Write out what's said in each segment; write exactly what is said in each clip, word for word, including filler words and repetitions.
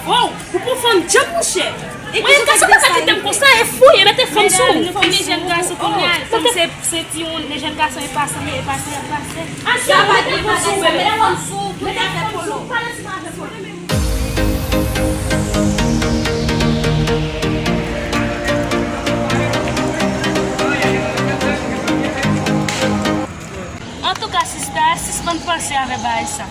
Wow, ou pran fanm djanm, monchè. Mwen, gason pa ka kite m konsa, e fou, e mete fanm sou ou. Nou fini jèn gason kounye a, fanm se, se ti yon, le jèn gason e pase, e pase, e pase. Sa pa te fanm sou, mete fanm sou, tout afè polo. Antouka, sista, sispann panse avè bagay sa.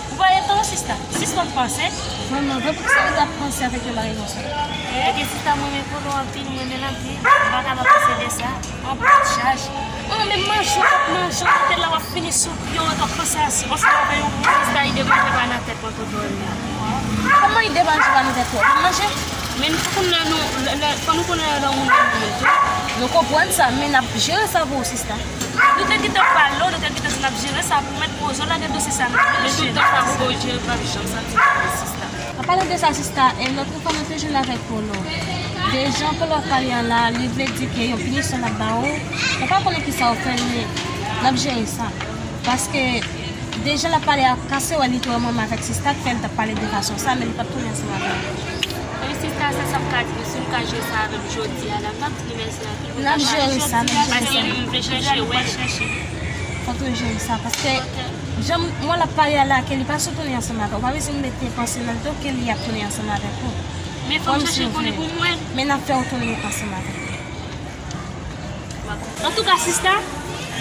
Ou pa gen tan, sista. Sispann panse. Vrèman, vrè, poukisa ou t ap panse avèk yon bagay konsa? Paske sista, mwen renmen polo anpil, mwen renmen l anpil. Mwen pa ka pa panse de sa. Anpil chaj. Mwen renmen manje, w ap manje, w ap tèt la, w ap fini sou pye w, w ap panse a si, ansanm avè yon moun, sista, ide manje pa nan tèt mwen, tonton Elmi. Kòman ide manje pa nan tèt ou? W ap manje? Men nou pa konn lè nou, lè, lè, fò nou konnen lè moun nan moun tou. Nou konprann sa, men n ap jere sa pou ou, sista. Nou te gentan pale w, nou te gentan di n ap jere sa pou mèt poze w, lage dosye sa nan men. Men tout tan sa pou w jere, pa janm santi w sista. An palan de sa, sista, e lòt fwa nou te jwenn avèk Polo. De jan Polo ap pale an la, li vle di ke yon pinisyon l ap ba ou. Nou pa konnen kisa ou fè l, men n ap jere sa. Paske de jan l ap pale a, kase wè li te wè manman avèk sista k fè l t ap pale de fason sa, men li p ap tounen ansanm avè l. Wi, sista, se sa m ka di w. Si w ka jere sa avè m jodi a la, m p ap di w mèsi anpil. N ap jere sa, n ap jere sa. Paske m vle chèche wè l. Fòk nou jere sa, paske jan m wè l ap pale a la, ke li pa sou tounen ansanm avè w. Ou pa bezwen mete panse nan do ke li ap tounen ansanm avèk ou. Men fò m chèche konnen pou mwen. Men n ap fè w tounen ansanm avè l. Antouka, sista,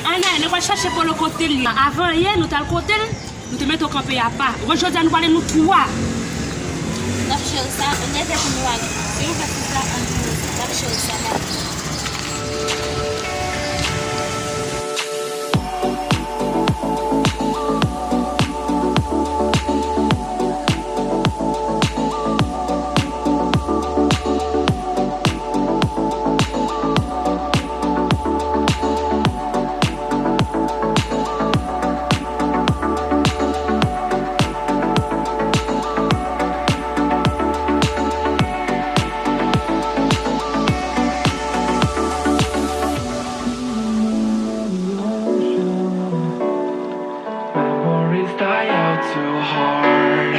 ann ale, nou pral chache Polo kote l ye. Avan yè, nou t al kote l, nou te mete w kanpe apa. Ou wè, jodi a, nou prale nou twa. N ap jere sa, nèf è pou nou ale. Silvouplè, sista, ann jere sa. N ap jere sa, n ap Memories die out too hard.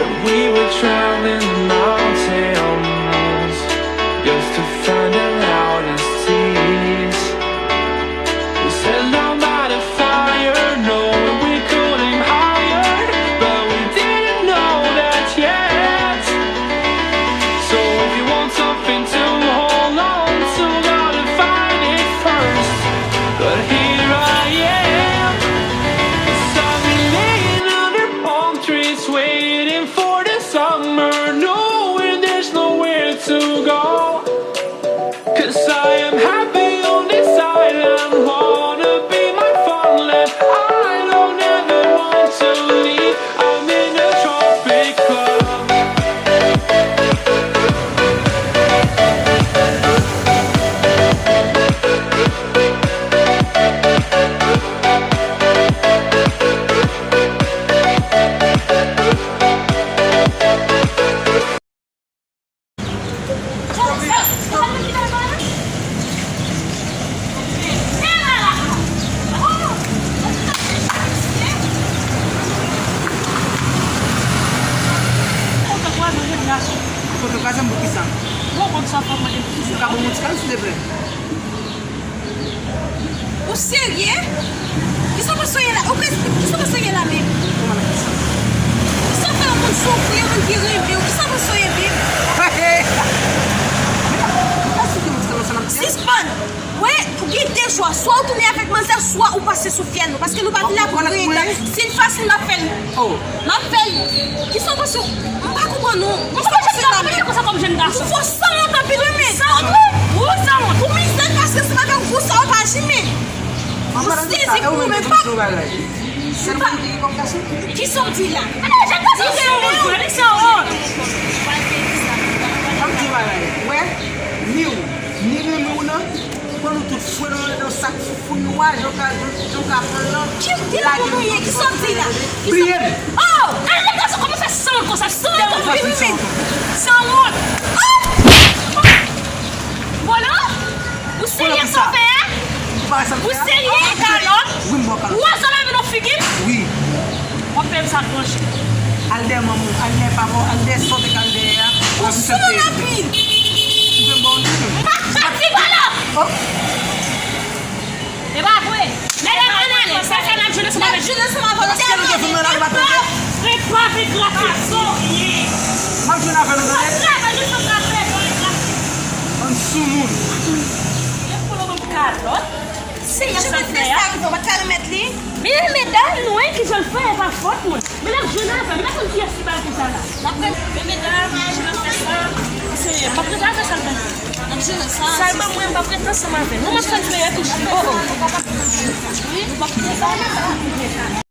And we were traveling the mountains just to find the loudest seas. We sailed down by the fire, knowing we could aim higher, but we didn't know that yet. So if you want something to hold on to, gotta find it first. But here I am, I've been laying under palm trees, waiting for the summer, knowing there's nowhere to go. 'Cause I am happy on this island, wanna be my farmland. I don't ever want to leave, I'm in a tropic club. Foto kraze m pou kisa? Bon, bon, sa fò mwen. Ou ka ban mwen ti kal, silvouplè? Ou serye? Kisa w panse w ye la? Ou prens, kisa w panse w ye la menm? Kòman nan kisa? Kisa w fè yon moun soufri, yon moun ki renmen w? Kisa w panse w ye menm? Hey, hey! Sispann! Wè, ou gen de chwa. Swa ou tounen avèk manzè, swa ou pase sou fyèl nou. Paske nou pa vin la pou rete. Si l fasil, m ap fè l. M ap fè l. Kisa w panse? M pa konprann ou. Kisa w panse la menm? Konsa kòm jèn gason. Ou fò sanwont anpil wi menm. Sanwont wi. Ou sanwont. Ou mizè paske se pa fè ou sa ou pa jime. Ou sezi pou ou menm pa. Kisa w di la? Jèn gason, ou sanwont. Wè, ni w, ni renmen w nan. Pran nou tout, fwe nou nan sak foufou nwa, jan w ka, jan w ka pran l lan. Ki, ki moun nou ye? Kisa w di la? Bliye m. Oh! Gade nèg gason kòman fè sanwont konsa, sanwont konsa. Sanwont. Oh! Vòlò? Ou serye sa w fè a? Ou serye? Kalòt? Wi, m ba w kalòt. Ou wè sa w lave nan figi m? Wi. W ap peye m sa k manje. Al dèyè manman w, al dèyè papa w, al dèyè sòt k al dèyè a. Ou sou lapid. Ou fè m ba w yon ti. Pati vòlò! Oh. E pa vre. Medam, ann ale. Sa fè n ap jwenn ansanm avè l. N ap jwenn ansanm avè l. Èske nou te fè menaj la tande? Epa vin gratis. M ap jwenn avè nou tande. Travay, nou fè travay, nou fè travay. Bann soumoun. Yo pran yon kalòt. Se yo sa fè a. Sa ki fè w pa t ka remèt li. Men medam, nou wè ki jan l fè, e pa fòt mwen. Men n ap jwenn avè l. M pa konn kiyès ki ba l konsa la. N ap pran, men medam, ki jan l fè sa. Se, m ap rete avè sa l ban mwen. N ap jwenn sa. Sa l ban mwen, m p ap rete ansanm avè l. Mwen m ap fè l pleye toujou. Oh, oh. Wi, m p ap rete ansanm avè l.